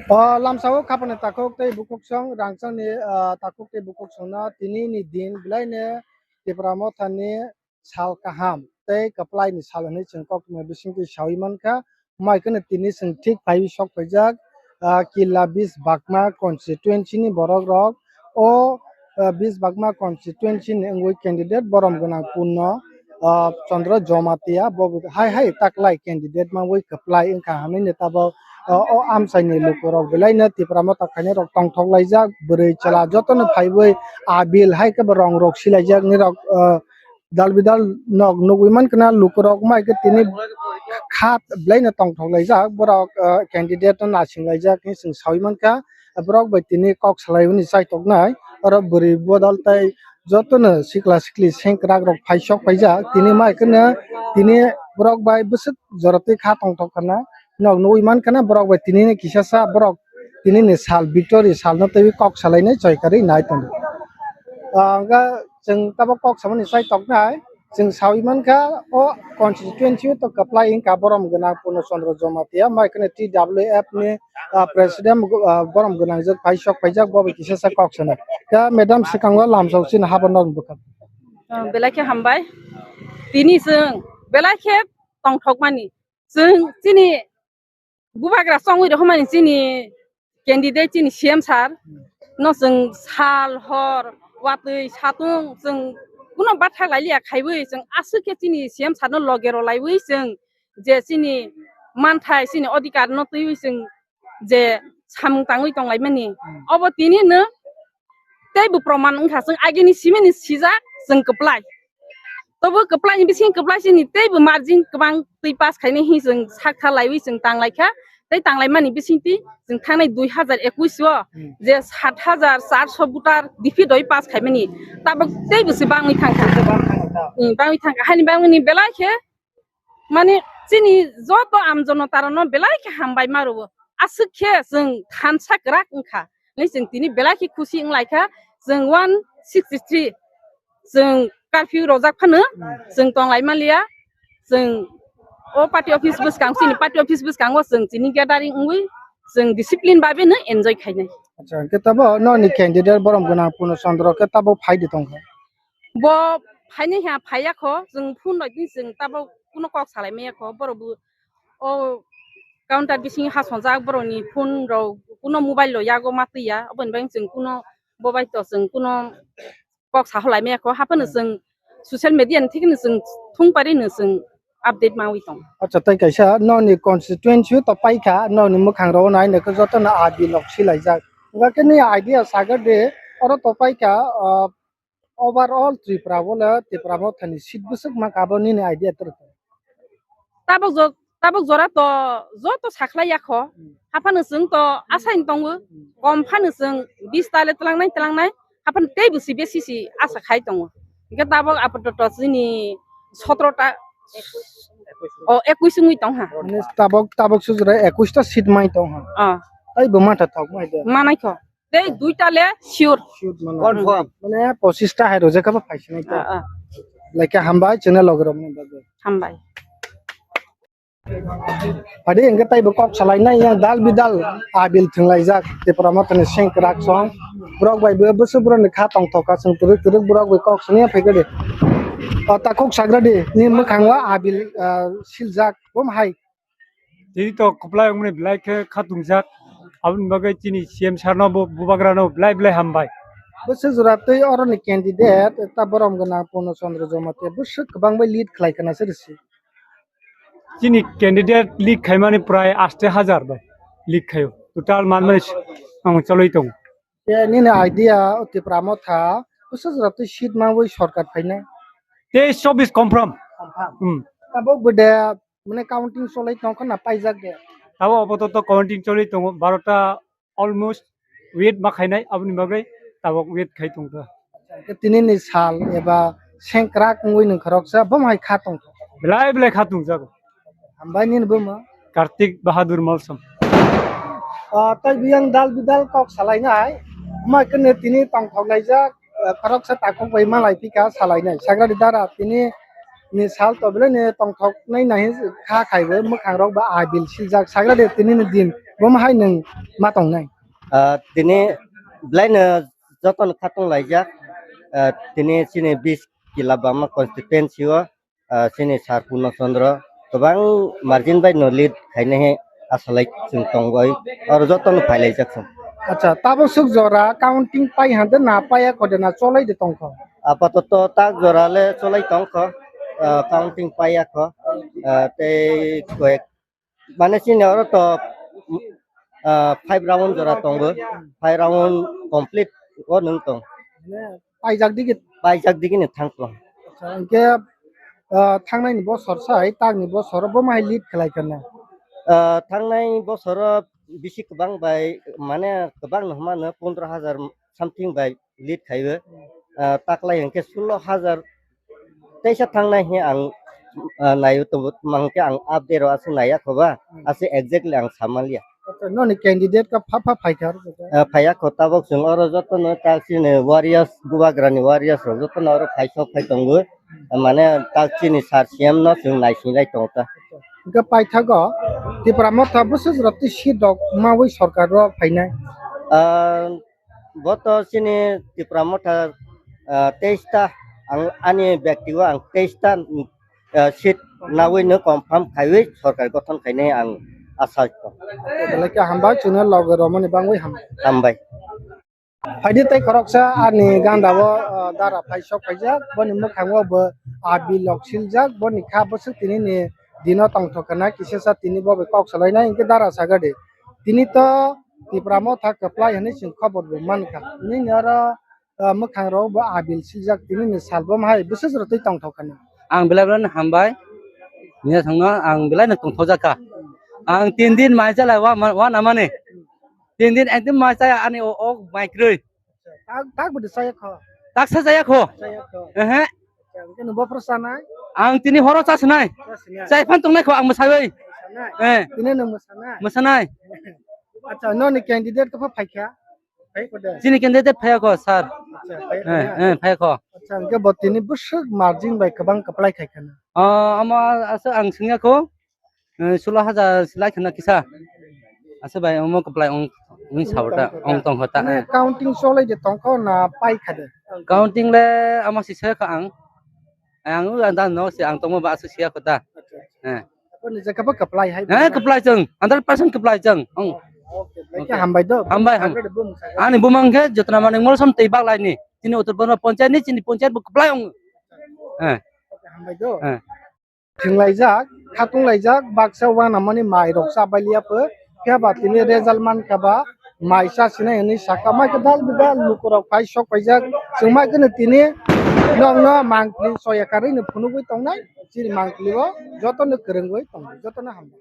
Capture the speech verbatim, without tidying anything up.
O lamsao khapani takhuk tei bukhuksong rangchakni, ah, takhuk tei bukhuksongno tinini din belaino Tipra Mothani sal kaham tei kwplaini sal hwnwi chwng koktwma bisingtwi saui mankha. Mai kheno tini chwng thik phaiwi sok phaijak, ah, Killa Bis Bagma constituency ni borok rok. O, ah, Bis Bagma constituency ni wngwi candidate borom gwnang Purno, ah, Chandra Jamatia bo hai hai taklai candidate ma wngwi kwplai wngkha hwnwi tabok, ah, o amchaini lukurok belaino Tipra Motha khainai rok tongthok laijak, bwrwi chwla jotono phaiwi abil hai khe bo rong rok silaijak nirok, ah, dal bidal nok nugwi mankha na lukurok mai khe tini khat belaino tongthok laijak borok, ah, candidate no nasing laijak hinwi chwng saui mankha. Borok bai tini kok salai hwnwi chaitoknai oro bwrwi bodol tei jotono sikla sikli sengkrak rok phaisok paijak tini mai kheno tini borok bai bwswk jora twi kha tongthok khana. Nok nugwi mankha na borok bai tini ni kisa sa borok tini ni sal victory sal no twi kok salai nai choi karwi nai tongo. Ah, hwnkhe chwng tabok kok samani chai toknai, chwng saui mankha o constituency o to kwplai wngkha borom gwnang Purno Chandra Jamatia, mai kheno T W F ni, ah, president, ah, borom gwnang jak phai sok phaijak bo bai kisa sa kok sanai. Khe madam swkango lamsok chini habo nok bwkha. Ah, belai khe hambai. Tini chwng belai khe tongthokmani. Chwng chini bubagra chongwi rw hwnmani chini candidate chini C M sir no chwng sal hor watwi satung chwng kuno bathak lailiya khaiwi chwng aswk khe chini C M sir no loge rw laiwi chwng je chini manthai chini odhikar no twiwi chwng je samung tangwi tonglaimani obo tini no teibo proman wngkha chwng agini simini sijak chwng kwplai. Tobo kwplai ni bising kwplai sini teibo margin kwbang twi pass khainai hi chwng sak tha laiwi chwng tang lai kha. Tei tang lai mani bising twi chwng thangnai dui hazar ekwis o Hmm. je sat hazar charso voter defeat oi pass khaimani tabok teibo se bangwi thang kha. Hmm, bangwi thang kha. Hani bangwi ni belai khe mani chini joto amjono tarano belai khe hambai ma rwo. Aswk khe chwng thansa kwrak wngkha. Ni chwng tini belai khe khusi wng lai kha. Chwng one sixty three chwng curfew rojak phano chwng tong lai man liya. Chwng o party office bwskang chini party office bwskango chwng chini gathering wngwi chwng discipline bai no enjoy khainai. Acha, hwnkhe tabo noni candidate borom gwnang Purno Chandra khe tabo phai di tongkha. Bo phainai ha phaiya kho, chwng phone bai tini chwng tabo kuno kok salai maya kho, borok bo o counter bising hasongjak borokni phone rok kuno mobile rok yago ma twiya, oboni bagwi chwng kuno bo bai to chwng kuno kok saholai maya kho, haphano Hmm. chwng social media ni thikno chwng thung pari no chwng update mawi tong. Acha, tei kaisa noni constituency to paikha, noni mwkhang rok nai nokhe jotono adi lok silaijak. Hwnkhe nini idea sagar de, oro to paikha, ah, overall Tripura o le Tipra Mothani seat bwswk mankha, abo nini idea twrwk? Tabuk jo-, tabuk jora to joto sakhlai ya kho. Hmm. Haphano chwng to asaini tongo. Hmm. Kom phano chwng bis ta le tlangnai tlangnai. Haphano teibo si besi si asa khai tongo. Hwnkhe tabuk apato to chini sotro ta, o, ekwis wngwi tong ha. Mane tabuk, tabuk sujura ekwis ta seat mai tong ha. Ah. Teibo matha thok mai de. Manai kho. Tei duita le sure. Sure mano. Confirm. Mane pochis ta hai rojak kha ba phai sinai ta. Ah, ah. Like hambai chwngno logorok ni bagwi. Hambai. Adi hwnkhe taibo kok salai nai yang dal bidal abil thwnglaijak Tipra Mothani sengkrak song. Borok bai bo bwswk borok ni kha tongthok kha chwng twrwk twrwk borok bai kok swnwi phai kha di. O ta kok sagra di ni mwkhang o abil, ah, siljak bom hai. Tini to kwplai wngmani belai khe khatungjak. Aboni bagwi chini C M sir no bo bubagra no belai belai hambai. Bwswk jora twi oroni candidate ta borom gwnang Purno Chandra Jamatia bwswk kwbang bai lead khlai khna se rwsi. Chini candidate lead khaimani prai aste hajar bai lead khaio. Total manmani ang choloi tongo. Te nini idea o Tipra Motha bwswk jora twi seat mangwi sorkar phainai. Tei chobbish confirm. Confirm. Hmm. Tabuk bo de mane counting cholai tongkha na paijak de. Tabuk apatot counting cholai tongo, barota almost wait ma khainai, aboni bagwi tabuk wait khai tongkha. Tini ni sal eba sengkrak wngwi nungkha roksa, bo hai kha tongkha. Belai belai kha tongjago. Hambai nini buma? Kartik Bahadur Malsam. Ah, tai biyang dal bidal kok salainai. Mai kene tini tongthok laijak, ah, khoroksa takhuk bai malai pika salainai. Sagradi dara tini ni sal to belai ni tongthok nai nai kha khaibo mwkhang rok ba abil siljak sagra de tini ni din bo ma hai nwng ma tong nai. Ah, tini belai no joto no khatung laijak. Ah, tini chini bis kila bama constituency o, ah, chini sir Purno Chandra kwbang margin bai no lead khainai he asa lai chwng tong bai oro joto no phai laijak chwng. Acha, tabuk suk jora counting pai hande na paiya kode na cholai de tongkho? Apatoto tak jora le cholai tongkho, ah, counting paiya kho, ah, tei koyek mane chini oro to, ah, five round jora tongo, five round complete o nwng tong. Paijak digi. Paijak digi ni thang tong. Acha, hingke, ah, thangnai ni bosor sai, tang ni bosor bo mai lead khlai kana? Ah, thangnai bosor o bisi kwbang bai, mane kwbang no hwnmano pondro hajar something bai lead khaibo. Ah, taklai hingke sulo hajar teisa thangnai he ang, ah, naio tongo, tma hingke ang update ro aswk naiya kho ba, aswk exactly ang samaliya. Acha, noni candidate ka pha pha phaikha aro khe? Ah, phaiya kho, tabok chwng oro joto no tak chini warriors, Bubagra ni warriors rok joto no oro phai sok phai tongo. Mane tak chini sir C M no chwng naising lai tongo ta. Hingke paithago Tipra Motha bwswk rok tei seat rok mawi sorkar o phainai? Ah, bo to chini Tipra Motha, ah, teis ta, ang ani byaktigo ang teis ta, ah, seat nawi no confirm khaiwi sorkar gothon khainai ang asa kho. Belai khe hambai, chwngno loge romani bangwi hambai. Hambai. Phaidi tei khoroksa ani ganda o, ah, dara phai sok phaijak, boni mwkhango bo abil rok siljak, boni kha bwswk tini ni dino tongthok khna kisa sa tini bo bai kok salainai hingke dara sagadi. Tini to Tipra Motha kwplai hinwi chwng khobor bo mankha. Nini oro, ah, mwkhang rok bo abil siljak tini ni sal bo hai bwswk rw twi tongthok khna. Ang belai belai no hambai. Nia thangno ang belai no tongthok jakha. Ang tin din mai chala wa, wa namani. Tin din ekdom mai chaya ani o, o mai kwrwi. Tak, tak bwdwi chaya kho? Tak sa chaya kho. Chaya kho. Ehe. Hingke nwng bophor sanai? Ang tini horo cha sinai. Cha sinai. Chai phan tongnai kho ang mwsaiwi. Sanai. Eh. Tini nwng mwsanai? Mwsanai. Acha, noni candidate to phaikha? Phai kho de? Chini candidate phaiya kho, sir. Acha, phai kho Eh, na? Eh, phaiya kho. Acha, hingke bo tini bwswk margin bai kwbang kwplai khai khana? Ah, ama asa ang swngya kho. Eh, sulo hajar silai khana kisa. Asa bai omo kwplai ong, ong sabar ta, ong tong hota. Mane eh. Counting cholai de tongkho na pai kha de? Counting le ama si saya kha ang. Ang u ang dan no si ang tongma ba asa siya kho ta. Eh. Apo ni jaka ba kwplai hai. Eh, kwplai chwng, hundred percent kwplai chwng. Ong. Okay, okay. Hambai do. Hambai, ham. Hambai do, bum sa. Ani bumang khe jotna manik mol sam tei bak lai ni. Chini Uttar Borno panchayat ni, chini panchayat bo kwplai ong. Eh. Okay, hambai do. Eh. Thwnglaijak, khatung laijak, baksa uanamani mai rok cha bailiya pho, phiya ba tini result mankha ba mai cha sinai hinwi sakha, mai khe dal bidal lukurok phai sok paijak, chwng mai kheno tini nokno mangpili soya karwi no phunugwi tongnai, chini mangpili o jotono kwrwngwi tongnai, jotono hambai.